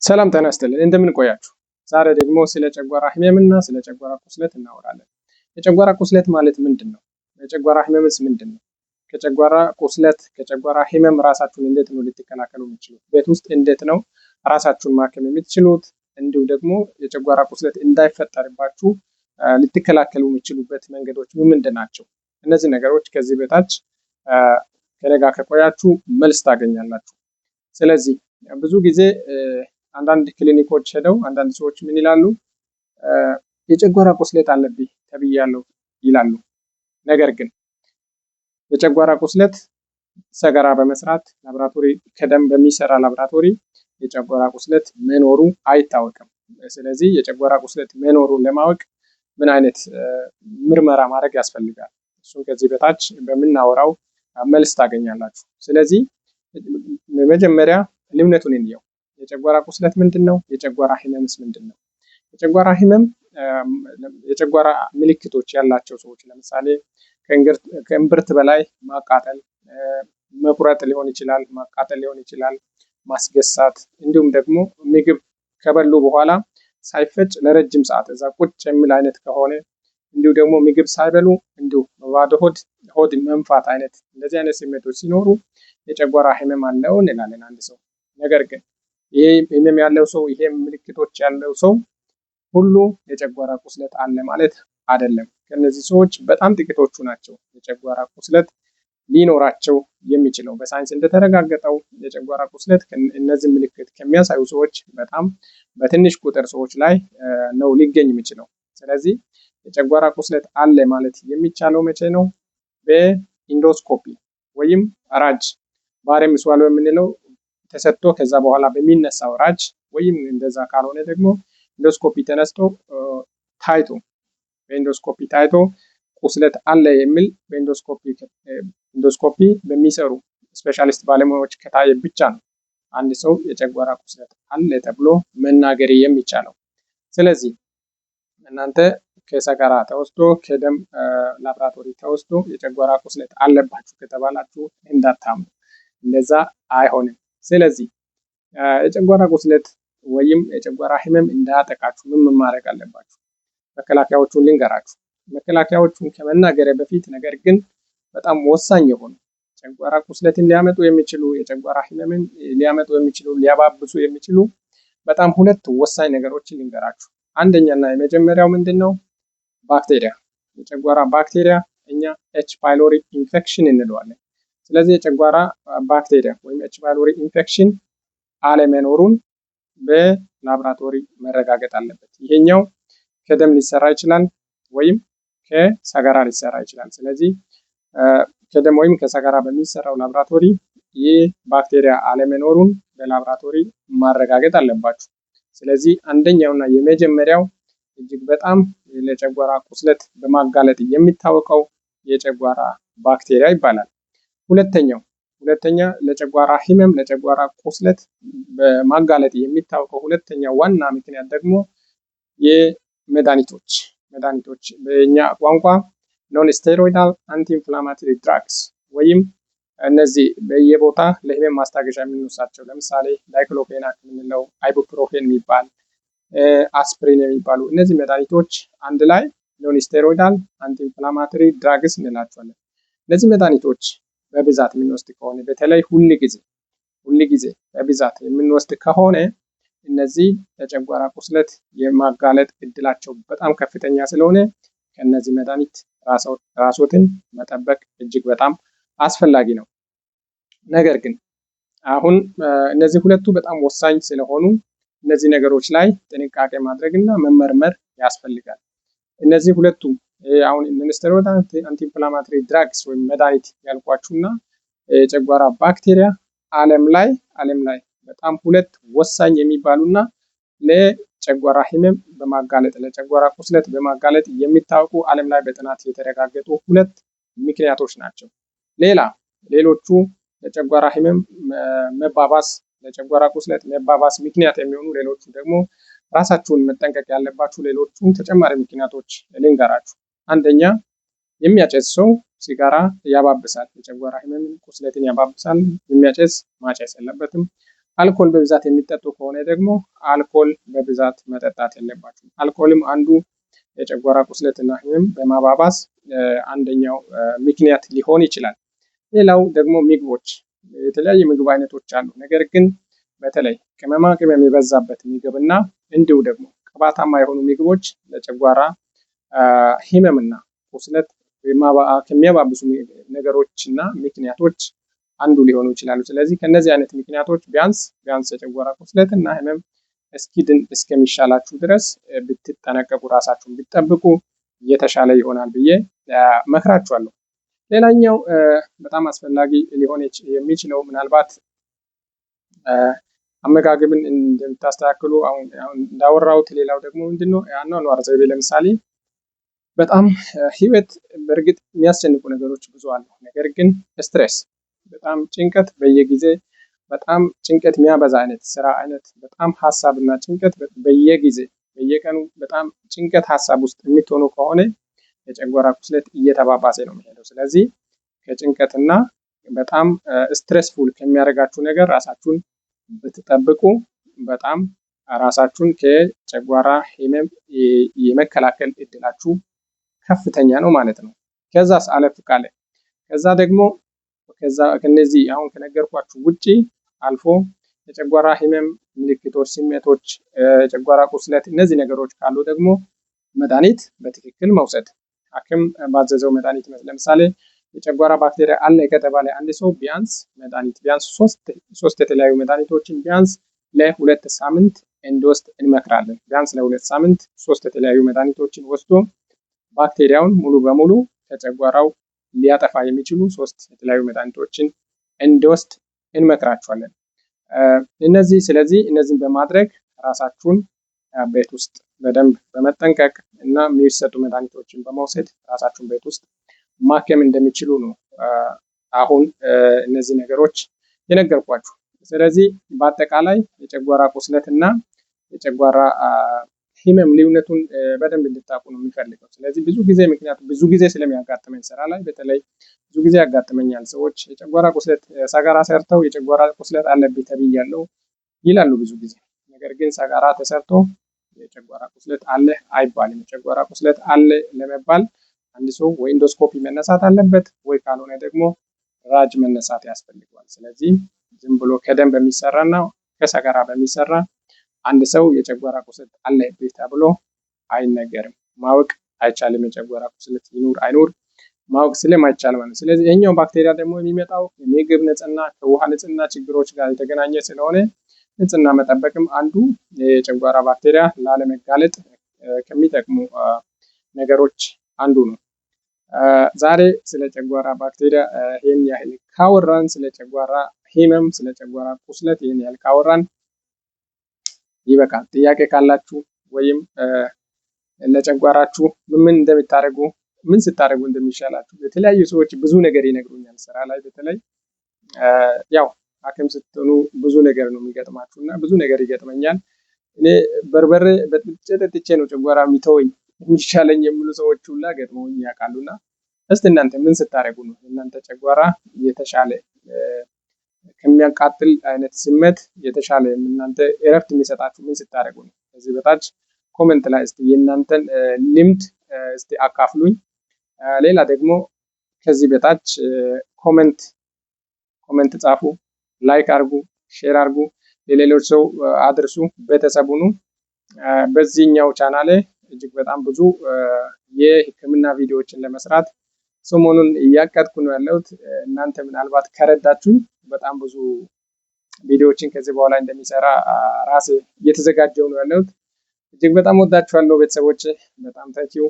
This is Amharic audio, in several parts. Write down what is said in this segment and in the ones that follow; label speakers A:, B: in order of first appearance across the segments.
A: ሰላም ጤና ይስጥልን፣ እንደምን ቆያችሁ? ዛሬ ደግሞ ስለ ጨጓራ ህመምና ስለ ጨጓራ ቁስለት እናወራለን። የጨጓራ ቁስለት ማለት ምንድን ነው? የጨጓራ ህመምስ ምንድን ነው? ከጨጓራ ቁስለት፣ ከጨጓራ ህመም ራሳችሁን እንዴት ነው ልትከላከሉ የምትችሉት? ቤት ውስጥ እንዴት ነው ራሳችሁን ማከም የምትችሉት? እንዲሁም ደግሞ የጨጓራ ቁስለት እንዳይፈጠርባችሁ ልትከላከሉ የሚችሉበት መንገዶች ምንድን ናቸው? እነዚህ ነገሮች ከዚህ በታች ከኔ ጋር ከቆያችሁ መልስ ታገኛላችሁ። ስለዚህ ብዙ ጊዜ አንዳንድ ክሊኒኮች ሄደው አንዳንድ ሰዎች ምን ይላሉ? የጨጓራ ቁስለት አለብኝ ተብያለሁ ይላሉ። ነገር ግን የጨጓራ ቁስለት ሰገራ በመስራት ላብራቶሪ፣ ከደም በሚሰራ ላብራቶሪ የጨጓራ ቁስለት መኖሩ አይታወቅም። ስለዚህ የጨጓራ ቁስለት መኖሩን ለማወቅ ምን አይነት ምርመራ ማድረግ ያስፈልጋል? እሱን ከዚህ በታች በምናወራው መልስ ታገኛላችሁ። ስለዚህ መጀመሪያ ልዩነቱን እንየው። የጨጓራ ቁስለት ምንድን ነው? የጨጓራ ህመምስ ምንድን ነው? የጨጓራ ህመም የጨጓራ ምልክቶች ያላቸው ሰዎች፣ ለምሳሌ ከእምብርት በላይ ማቃጠል፣ መቁረጥ ሊሆን ይችላል፣ ማቃጠል ሊሆን ይችላል፣ ማስገሳት፣ እንዲሁም ደግሞ ምግብ ከበሉ በኋላ ሳይፈጭ ለረጅም ሰዓት እዛ ቁጭ የሚል አይነት ከሆነ፣ እንዲሁ ደግሞ ምግብ ሳይበሉ እንዲሁ በባዶ ሆድ ሆድ መንፋት አይነት፣ እንደዚህ አይነት ስሜቶች ሲኖሩ የጨጓራ ህመም አለው እንላለን አንድ ሰው። ነገር ግን ይሄ ህመም ያለው ሰው፣ ይሄ ምልክቶች ያለው ሰው ሁሉ የጨጓራ ቁስለት አለ ማለት አይደለም። ከነዚህ ሰዎች በጣም ጥቂቶቹ ናቸው የጨጓራ ቁስለት ሊኖራቸው የሚችለው። በሳይንስ እንደተረጋገጠው የጨጓራ ቁስለት እነዚህ ምልክት ከሚያሳዩ ሰዎች በጣም በትንሽ ቁጥር ሰዎች ላይ ነው ሊገኝ የሚችለው። ስለዚህ የጨጓራ ቁስለት አለ ማለት የሚቻለው መቼ ነው? በ endoscopy ወይም ራጅ፣ barium swallow የምንለው ተሰጥቶ ከዛ በኋላ በሚነሳው ራጅ፣ ወይም እንደዛ ካልሆነ ደግሞ endoscopy ተነስቶ ታይቶ፣ በ endoscopy ታይቶ ቁስለት አለ የሚል በ endoscopy በሚሰሩ specialist ባለሙያዎች ከታየ ብቻ ነው አንድ ሰው የጨጓራ ቁስለት አለ ተብሎ መናገር የሚቻለው። ስለዚህ እናንተ ከሰገራ ተወስዶ፣ ከደም ላብራቶሪ ተወስዶ የጨጓራ ቁስለት አለባችሁ ከተባላችሁ እንዳታምኑ፣ እንደዛ አይሆንም። ስለዚህ የጨጓራ ቁስለት ወይም የጨጓራ ህመም እንዳያጠቃችሁ ምን ማድረግ አለባችሁ? መከላከያዎቹን ልንገራችሁ። መከላከያዎቹን ከመናገሬ በፊት ነገር ግን በጣም ወሳኝ የሆኑ ጨጓራ ቁስለትን ሊያመጡ የሚችሉ፣ የጨጓራ ህመምን ሊያመጡ የሚችሉ፣ ሊያባብሱ የሚችሉ በጣም ሁለት ወሳኝ ነገሮችን ልንገራችሁ። አንደኛና የመጀመሪያው ምንድን ነው? ባክቴሪያ፣ የጨጓራ ባክቴሪያ፣ እኛ H. pylori infection እንለዋለን። ስለዚህ የጨጓራ ባክቴሪያ ወይም H. pylori infection አለመኖሩን በላብራቶሪ መረጋገጥ አለበት። ይሄኛው ከደም ሊሰራ ይችላል ወይም ከሰገራ ሊሰራ ይችላል። ስለዚህ ከደም ወይም ከሰገራ በሚሰራው ላብራቶሪ ይህ ባክቴሪያ አለመኖሩን በላብራቶሪ ማረጋገጥ አለባችሁ። ስለዚህ አንደኛውና የመጀመሪያው እጅግ በጣም ለጨጓራ ቁስለት በማጋለጥ የሚታወቀው የጨጓራ ባክቴሪያ ይባላል። ሁለተኛ ለጨጓራ ህመም፣ ለጨጓራ ቁስለት በማጋለጥ የሚታወቀው ሁለተኛ ዋና ምክንያት ደግሞ የመድኃኒቶች፣ መድኃኒቶች በእኛ ቋንቋ non steroidal anti inflammatory drugs ወይም እነዚህ በየቦታ ለህመም ማስታገሻ የምንወስዳቸው፣ ለምሳሌ diclofenac የምንለው፣ ibuprofen የሚባል፣ አስፕሪን የሚባሉ እነዚህ መድኃኒቶች አንድ ላይ non steroidal anti inflammatory drugs እንላቸዋለን። እነዚህ መድኃኒቶች በብዛት የምንወስድ ከሆነ፣ በተለይ ሁል ጊዜ ሁል ጊዜ በብዛት የምንወስድ ከሆነ፣ እነዚህ ለጨጓራ ቁስለት የማጋለጥ እድላቸው በጣም ከፍተኛ ስለሆነ ከእነዚህ መድኃኒት ራስዎትን መጠበቅ እጅግ በጣም አስፈላጊ ነው። ነገር ግን አሁን እነዚህ ሁለቱ በጣም ወሳኝ ስለሆኑ እነዚህ ነገሮች ላይ ጥንቃቄ ማድረግ እና መመርመር ያስፈልጋል። እነዚህ ሁለቱ አሁን non anti inflammatory drugs ወይም መድኃኒት ያልኳችሁና የጨጓራ ባክቴሪያ ዓለም ላይ በጣም ሁለት ወሳኝ የሚባሉና ለጨጓራ ህመም በማጋለጥ፣ ለጨጓራ ቁስለት በማጋለጥ የሚታወቁ፣ ዓለም ላይ በጥናት የተረጋገጡ ሁለት ምክንያቶች ናቸው። ሌሎቹ ለጨጓራ ህመም መባባስ፣ ለጨጓራ ቁስለት መባባስ ምክንያት የሚሆኑ ሌሎቹ ደግሞ ራሳችሁን መጠንቀቅ ያለባችሁ ሌሎቹን ተጨማሪ ምክንያቶች ልንገራችሁ። አንደኛ፣ የሚያጨስ ሰው ሲጋራ ያባብሳል፣ የጨጓራ ህመምን፣ ቁስለትን ያባብሳል። የሚያጨስ ማጨስ የለበትም። አልኮል በብዛት የሚጠጡ ከሆነ ደግሞ አልኮል በብዛት መጠጣት የለባችሁም። አልኮልም አንዱ የጨጓራ ቁስለትና ህመም በማባባስ አንደኛው ምክንያት ሊሆን ይችላል። ሌላው ደግሞ ምግቦች፣ የተለያዩ ምግብ አይነቶች አሉ። ነገር ግን በተለይ ቅመማ ቅመም የበዛበት ምግብና እንዲሁ ደግሞ ቅባታማ የሆኑ ምግቦች ለጨጓራ ህመምና ቁስለት ከሚያባብሱ ነገሮችና ምክንያቶች አንዱ ሊሆኑ ይችላሉ። ስለዚህ ከእነዚህ አይነት ምክንያቶች ቢያንስ ቢያንስ የጨጓራ ቁስለትና ህመም እስኪድን እስከሚሻላችሁ ድረስ ብትጠነቀቁ፣ ራሳችሁን ብትጠብቁ የተሻለ ይሆናል ብዬ መክራችኋለሁ። ሌላኛው በጣም አስፈላጊ ሊሆን የሚችለው ምናልባት አመጋገብን እንደምታስተካክሉ አሁን እንዳወራሁት፣ ሌላው ደግሞ ምንድነው የአኗኗር ዘይቤ። ለምሳሌ በጣም ህይወት በእርግጥ የሚያስጨንቁ ነገሮች ብዙ አሉ። ነገር ግን stress፣ በጣም ጭንቀት፣ በየጊዜ በጣም ጭንቀት የሚያበዛ አይነት ስራ አይነት፣ በጣም ሀሳብና ጭንቀት በየጊዜ በየቀኑ በጣም ጭንቀት ሀሳብ ውስጥ የምትሆኑ ከሆነ የጨጓራ ቁስለት እየተባባሰ ነው የሚሄደው። ስለዚህ ከጭንቀትና በጣም stressful ከሚያደርጋችሁ ነገር ራሳችሁን ብትጠብቁ በጣም ራሳችሁን ከጨጓራ ህመም የመከላከል እድላችሁ ከፍተኛ ነው ማለት ነው። ከዛስ አለፍ ካለ ከዛ ደግሞ ከዛ ከነዚህ አሁን ከነገርኳችሁ ውጪ አልፎ የጨጓራ ህመም ምልክቶች፣ ስሜቶች፣ የጨጓራ ቁስለት እነዚህ ነገሮች ካሉ ደግሞ መድኃኒት በትክክል መውሰድ፣ ሐኪም ባዘዘው መድኃኒት። ለምሳሌ የጨጓራ ባክቴሪያ አለ ከተባለ አንድ ሰው ቢያንስ መድኃኒት ቢያንስ ሶስት የተለያዩ መድኃኒቶችን ቢያንስ ለ2 ሳምንት እንዲወስድ እንመክራለን። ቢያንስ ለ2 ሳምንት ሶስት የተለያዩ መድኃኒቶችን ወስዶ ባክቴሪያውን ሙሉ በሙሉ ከጨጓራው ሊያጠፋ የሚችሉ ሶስት የተለያዩ መድኃኒቶችን እንዲወስድ እንመክራቸዋለን። ስለዚህ እነዚህን በማድረግ ራሳችሁን ቤት ውስጥ በደንብ በመጠንቀቅ እና የሚሰጡ መድኃኒቶችን በመውሰድ ራሳችሁን ቤት ውስጥ ማከም እንደሚችሉ ነው አሁን እነዚህ ነገሮች የነገርኳችሁ። ስለዚህ በአጠቃላይ የጨጓራ ቁስለት እና የጨጓራ ህመም ልዩነቱን በደንብ እንድታውቁ ነው የሚፈልገው። ስለዚህ ብዙ ጊዜ ምክንያቱ ብዙ ጊዜ ስለሚያጋጥመኝ ስራ ላይ በተለይ ብዙ ጊዜ ያጋጥመኛል። ሰዎች የጨጓራ ቁስለት ሰገራ ሰርተው የጨጓራ ቁስለት አለብኝ ተብያለሁ ይላሉ ብዙ ጊዜ። ነገር ግን ሰገራ ተሰርቶ የጨጓራ ቁስለት አለ አይባልም። የጨጓራ ቁስለት አለ ለመባል አንድ ሰው ወይ endoscopy መነሳት አለበት ወይ ካልሆነ ደግሞ ራጅ መነሳት ያስፈልገዋል። ስለዚህ ዝም ብሎ ከደም በሚሰራና ከሰገራ በሚሰራ አንድ ሰው የጨጓራ ቁስለት አለብህ ተብሎ አይነገርም። ማወቅ አይቻልም። የጨጓራ ቁስለት ይኑር አይኑር ማወቅ ስለማይቻል ማለት ነው። ስለዚህ ይሄኛው ባክቴሪያ ደግሞ የሚመጣው የምግብ ንጽህና ከውሃ ንጽህና ችግሮች ጋር የተገናኘ ስለሆነ ንጽህና መጠበቅም አንዱ የጨጓራ ባክቴሪያ ላለመጋለጥ ከሚጠቅሙ ነገሮች አንዱ ነው። ዛሬ ስለ ጨጓራ ባክቴሪያ ይሄን ያህል ካወራን፣ ስለ ጨጓራ ህመም፣ ስለ ጨጓራ ቁስለት ይሄን ያህል ካወራን ይበቃል። ጥያቄ ካላችሁ ወይም ለጨጓራችሁ ምን እንደምታደርጉ፣ ምን ስታደርጉ እንደሚሻላችሁ የተለያዩ ሰዎች ብዙ ነገር ይነግሩኛል። ስራ ላይ በተለይ ያው ሐኪም ስትሆኑ ብዙ ነገር ነው የሚገጥማችሁ እና ብዙ ነገር ይገጥመኛል። እኔ በርበሬ በጥብጬ ጠጥቼ ነው ጨጓራ የሚተወኝ የሚሻለኝ የሚሉ ሰዎች ሁላ ገጥመውኝ ያውቃሉና እስቲ እናንተ ምን ስታደርጉ ነው እናንተ ጨጓራ የተሻለ ከሚያቃጥል አይነት ስሜት የተሻለ እናንተ እረፍት የሚሰጣችሁ ምን ስታደርጉ ነው? ከዚህ በታች comment ላይ እስቲ የእናንተን ልምድ እስቲ አካፍሉኝ። ሌላ ደግሞ ከዚህ በታች comment ጻፉ፣ like አርጉ፣ share አርጉ፣ ለሌሎች ሰው አድርሱ፣ ቤተሰብ ሁኑ። በዚህኛው ቻናሌ እጅግ በጣም ብዙ የሕክምና ቪዲዮዎችን ለመስራት ሰሞኑን እያቀድኩ ነው ያለሁት። እናንተ ምናልባት ከረዳችሁኝ በጣም ብዙ ቪዲዮዎችን ከዚህ በኋላ እንደሚሰራ ራሴ እየተዘጋጀው ነው ያለሁት። እጅግ በጣም ወዳችኋለሁ ቤተሰቦቼ። በጣም thank you።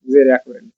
A: እግዚአብሔር ያክብርልኝ።